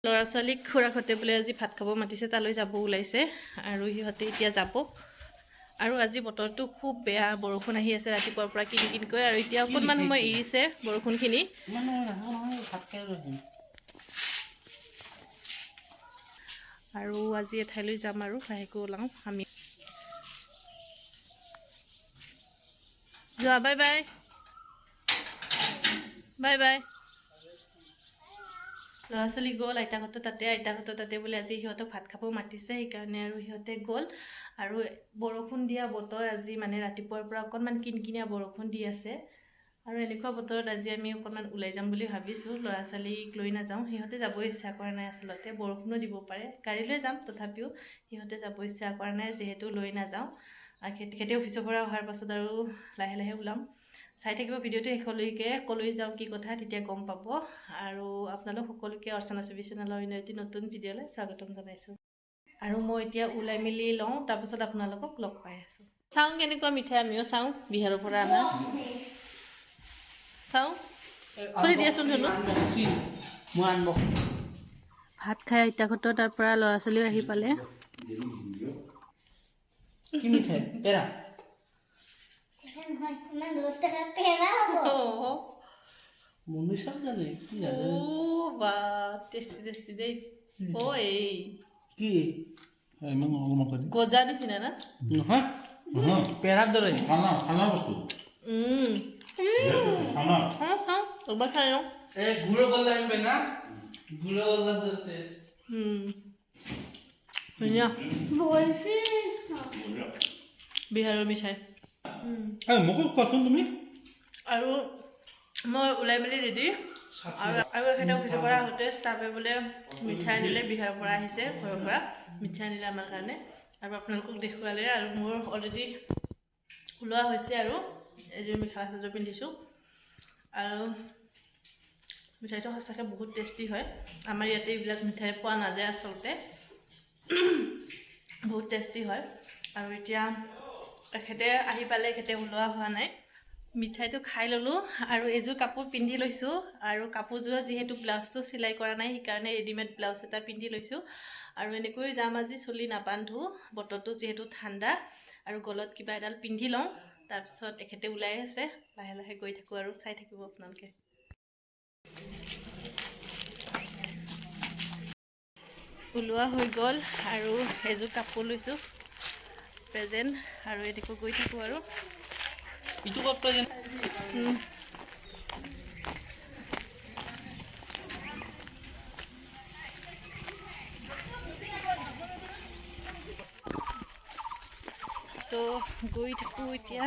ল'ৰা ছোৱালীক খুৰাকহঁতে বোলে আজি ভাত খাব মাতিছে, তালৈ যাব ওলাইছে আৰু সিহঁতে এতিয়া যাব। আৰু আজি বতৰটো খুব বেয়া, বৰষুণ আহি আছে ৰাতিপুৱাৰ পৰা কিন কিনকৈ, আৰু এতিয়া অকণমান সময় এৰিছে বৰষুণখিনি। আৰু আজি এঠাইলৈ যাম আৰু লাহেকৈ ওলাওঁ আমি। যোৱা, বাই বাই, বাই বাই। ল'ৰা ছোৱালী গ'ল আইতাকহঁতৰ তাতে। আইতাকহঁতৰ তাতে বোলে আজি সিহঁতক ভাত খাব মাতিছে, সেইকাৰণে আৰু সিহঁতে গ'ল। আৰু বৰষুণ দিয়া বতৰ আজি, মানে ৰাতিপুৱাৰ পৰা অকণমান কিনকিনীয়া বৰষুণ দি আছে। আৰু এনেকুৱা বতৰত আজি আমি অকণমান ওলাই যাম বুলি ভাবিছোঁ। ল'ৰা ছোৱালীক লৈ নাযাওঁ, সিহঁতে যাব ইচ্ছা কৰা নাই। আচলতে বৰষুণো দিব পাৰে, গাড়ী লৈ যাম, তথাপিও সিহঁতে যাব ইচ্ছা কৰা নাই যিহেতু লৈ নাযাওঁ। আৰু তেখেতে অফিচৰ পৰা অহাৰ পাছত আৰু লাহে লাহে ওলাম। চাই থাকিব ভিডিঅ'টো শেষলৈকে, ক'লৈ যাওঁ কি কথা তেতিয়া গম পাব। আৰু আপোনালোক সকলোকে অৰ্চনা ছবি চেনেলৰ অন্য এটি নতুন ভিডিঅ'লৈ স্বাগতম জনাইছোঁ। আৰু মই এতিয়া ওলাই মেলি লওঁ, তাৰপাছত আপোনালোকক লগ পাই আছোঁ। চাওঁ কেনেকুৱা মিঠাই, আমিও চাওঁ, বিহাৰৰ পৰা অনা। চাওঁ, খুলি দিয়াচোন ধুনু। ভাত খাই আইতাকহঁতৰ তাৰ পৰা ল'ৰা ছোৱালীও আহি পালে। কি মিঠাই? পেৰা? ইমান 10 টকা পেৰা হ'ব? মনু চব জানে, কি নাজানে? বা, টেষ্টি টেষ্টি দেই। অ' এই কি? ইমান অলপমান কৰি গজা নিচিনা না? নহয়, পেৰাৰ দৰে। খানা খানা বস্তু। খানা। খাওঁ খাওঁ, একবাৰ খাই লওঁ। এই গুড়ৰ গল্লা আনবে না, গুড়ৰ গল্লাৰ দৰে টেষ্ট। ধুনীয়া। বৰফি। বিহাৰৰ মিঠাই। এই মোকো কোৱাচোন তুমি। আৰু মই ওলাই মেলি ৰেডি। আৰু এখেতে অফিচৰ পৰা আহোঁতে ষ্টাফে বোলে মিঠাই আনিলে, বিহাৰৰ পৰা আহিছে, ঘৰৰ পৰা মিঠাই আনিলে আমাৰ কাৰণে। আৰু আপোনালোকক দেখুৱালে। আৰু মোৰ অলৰেডি ওলোৱা হৈছে আৰু এযোৰ মেখেলা চাদৰ পিন্ধিছোঁ। আৰু মিঠাইটো সঁচাকৈ বহুত টেষ্টি হয়। আমাৰ ইয়াতে এইবিলাক মিঠাই পোৱা নাযায় আচলতে, বহুত টেষ্টি হয়। আৰু এতিয়া এখেতে আহি পালে, এখেতে ওলোৱা হোৱা নাই। মিঠাইটো খাই ল'লোঁ আৰু এযোৰ কাপোৰ পিন্ধি লৈছোঁ। আৰু কাপোৰযোৰৰ যিহেতু ব্লাউজটো চিলাই কৰা নাই, সেইকাৰণে ৰেডিমেড ব্লাউজ এটা পিন্ধি লৈছোঁ। আৰু এনেকৈ যাম আজি, চুলি নাবান্ধো, বতৰটো যিহেতু ঠাণ্ডা। আৰু গলত কিবা এডাল পিন্ধি লওঁ। তাৰপিছত এখেতে ওলাই আছে, লাহে লাহে গৈ থাকোঁ আৰু চাই থাকিব আপোনালোকে। ওলোৱা হৈ গ'ল আৰু এযোৰ কাপোৰ লৈছোঁ প্ৰেজেণ্ট। আৰু এনেকৈ গৈ থাকোঁ আৰু। ইটো ক'ত প্ৰেজেণ্ট? তো গৈ থাকোঁ এতিয়া।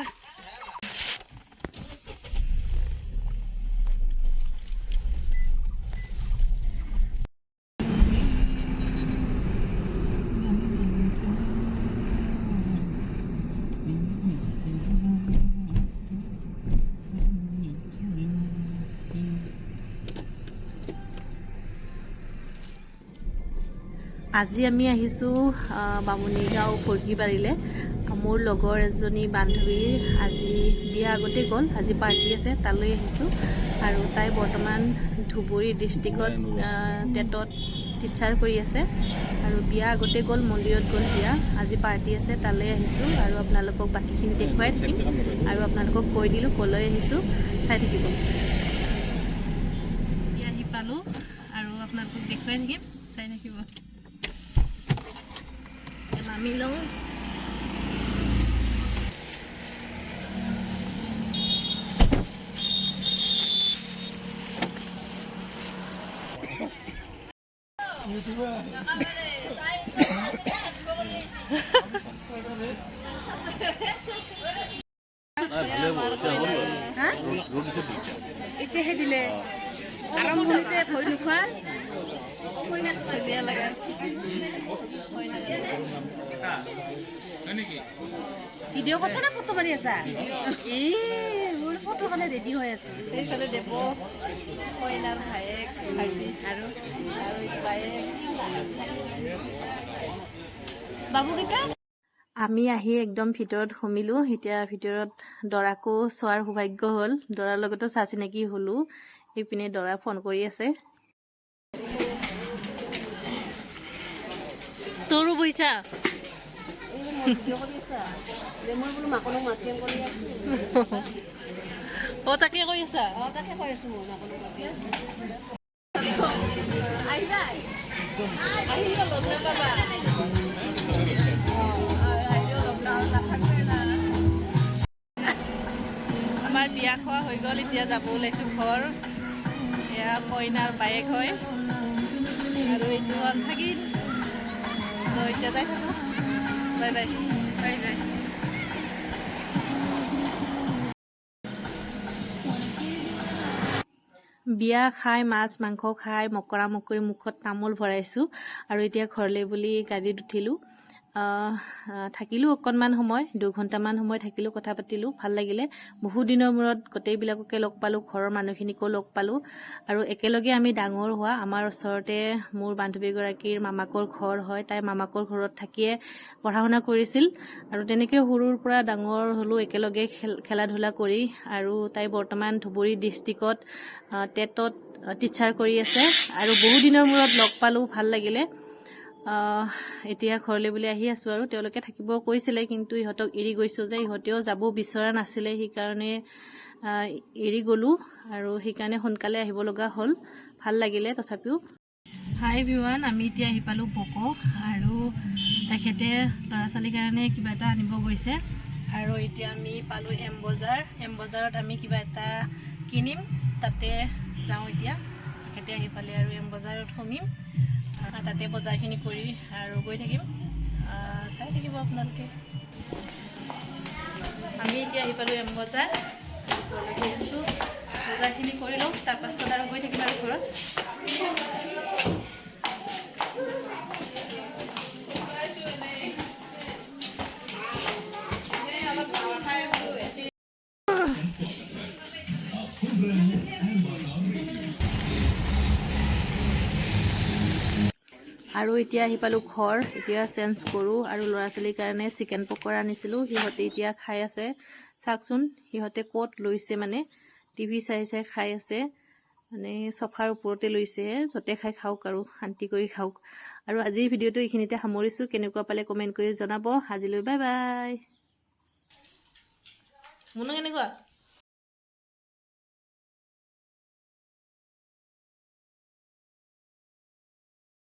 আজি আমি আহিছোঁ বামুণীগাঁও ভৰ্গীবাৰীলৈ। মোৰ লগৰ এজনী বান্ধৱীৰ আজি বিয়া আগতে গ'ল, আজি পাৰ্টি আছে, তালৈ আহিছোঁ। আৰু তাই বৰ্তমান ধুবুৰী ডিষ্ট্ৰিক্টত টেটত টিচাৰ কৰি আছে। আৰু বিয়া আগতে গ'ল, মন্দিৰত গ'ল বিয়া, আজি পাৰ্টি আছে, তালৈ আহিছোঁ। আৰু আপোনালোকক বাকীখিনি দেখুৱাই থাকিম। আৰু আপোনালোকক কৈ দিলোঁ ক'লৈ আহিছোঁ, চাই থাকিব। এতিয়া আহি পালোঁ আৰু আপোনালোকক দেখুৱাই থাকিম, চাই থাকিব। নামি লওঁ। নাই, ভালে হ'ব এতিয়া, হ'ল বাৰু। ৰ'দ দিছে এতিয়া। এতিয়াহে দিলে, আৰম্ভণিতে ভয় নোখোৱা। ধুনীয়া লাগে। ভিডিঅ' কথা না, ফটো মাৰি আছা? এই মোৰ ফটো কাৰণে ৰেডি হৈ আছো। সেইফালে দেৱ কইনাৰ ভায়েক, ভাইটি। আৰু আৰু এইটো বায়েক। বাবুকেইটা। আমি আহি একদম ভিতৰত সোমিলোঁ। এতিয়া ভিতৰত দৰাকো চোৱাৰ সৌভাগ্য হ'ল, দৰাৰ লগতো চা চিনাকি হ'লোঁ। এইপিনে দৰা ফোন কৰি আছে। তোৰো বহিছা? মই বোলো মাকনক মাতিম কৰি আছো। অ, তাকে কৈ আছা? অ, তাকে কৈ আছো মই, মাকনক মাতি আছো। আহিবা, আহিলে লগ নাপাবা। আহিলেও লগ নাথাকোৱে না। আমাৰ বিয়া খোৱা হৈ গ'ল, এতিয়া যাব ওলাইছোঁ ঘৰ। এয়া কইনাৰ বায়েক হয় আৰু এইটো হ'ল ভাগিন। তো এতিয়া যাই থাকোঁ। Bye bye. Bye bye. বিয়া খাই, মাছ মাংস খাই, মকৰা মকৰি মুখত তামোল ভৰাইছোঁ আৰু এতিয়া ঘৰলৈ বুলি গাড়ীত উঠিলোঁ। থাকিলোঁ অকণমান সময়, 2 ঘণ্টামান সময় থাকিলোঁ, কথা পাতিলোঁ, ভাল লাগিলে। বহুত দিনৰ মূৰত গোটেইবিলাককে লগ পালোঁ, ঘৰৰ মানুহখিনিকো লগ পালোঁ আৰু একেলগে আমি ডাঙৰ হোৱা। আমাৰ ওচৰতে মোৰ বান্ধৱীগৰাকীৰ মামাকৰ ঘৰ হয়। তাই মামাকৰ ঘৰত থাকিয়ে পঢ়া শুনা কৰিছিল আৰু তেনেকৈ সৰুৰ পৰা ডাঙৰ হ'লোঁ একেলগে খেলা ধূলা কৰি। আৰু তাই বৰ্তমান ধুবুৰী ডিষ্ট্ৰিক্টত টেটত টিচাৰ কৰি আছে আৰু বহু দিনৰ মূৰত লগ পালোঁ, ভাল লাগিলে। এতিয়া ঘৰলৈ বুলি আহি আছোঁ আৰু তেওঁলোকে থাকিব কৈছিলে, কিন্তু ইহঁতক এৰি গৈছোঁ যে ইহঁতেও যাব বিচৰা নাছিলে, সেইকাৰণে এৰি গ'লোঁ আৰু সেইকাৰণে সোনকালে আহিব লগা হ'ল। ভাল লাগিলে তথাপিও। হাই এভৰিৱান, আমি এতিয়া আহি পালোঁ বক' আৰু তেখেতে ল'ৰা ছোৱালীৰ কাৰণে কিবা এটা আনিব গৈছে আৰু এতিয়া আমি পালোঁ এম বজাৰ। এম বজাৰত আমি কিবা এটা কিনিম, তাতে যাওঁ এতিয়া। তেখেতে আহি পালে আৰু এম বজাৰত সোমিম আৰু তাতে বজাৰখিনি কৰি আৰু গৈ থাকিম। চাই থাকিব আপোনালোকে। আমি এতিয়া আহি পালোঁ এম বজাৰ, ঘৰলৈ গৈ আছোঁ। বজাৰখিনি কৰি লওঁ, তাৰপাছত আৰু গৈ থাকিম আৰু ঘৰত। আৰু এতিয়া আহি পালোঁ ঘৰ। এতিয়া চেঞ্জ কৰোঁ আৰু ল'ৰা ছোৱালীৰ কাৰণে চিকেন পকৰা আনিছিলোঁ, সিহঁতে এতিয়া খাই আছে। চাওকচোন, সিহঁতে ক'ত লৈছে, মানে টিভি চাই চাই খাই আছে, মানে চফাৰ ওপৰতে লৈছে। য'তে খাই খাওক আৰু শান্তি কৰি খাওক। আৰু আজিৰ ভিডিঅ'টো এইখিনিতে সামৰিছোঁ। কেনেকুৱা পালে কমেণ্ট কৰি জনাব। আজিলৈ বাই বাই। মুনু, কেনেকুৱা?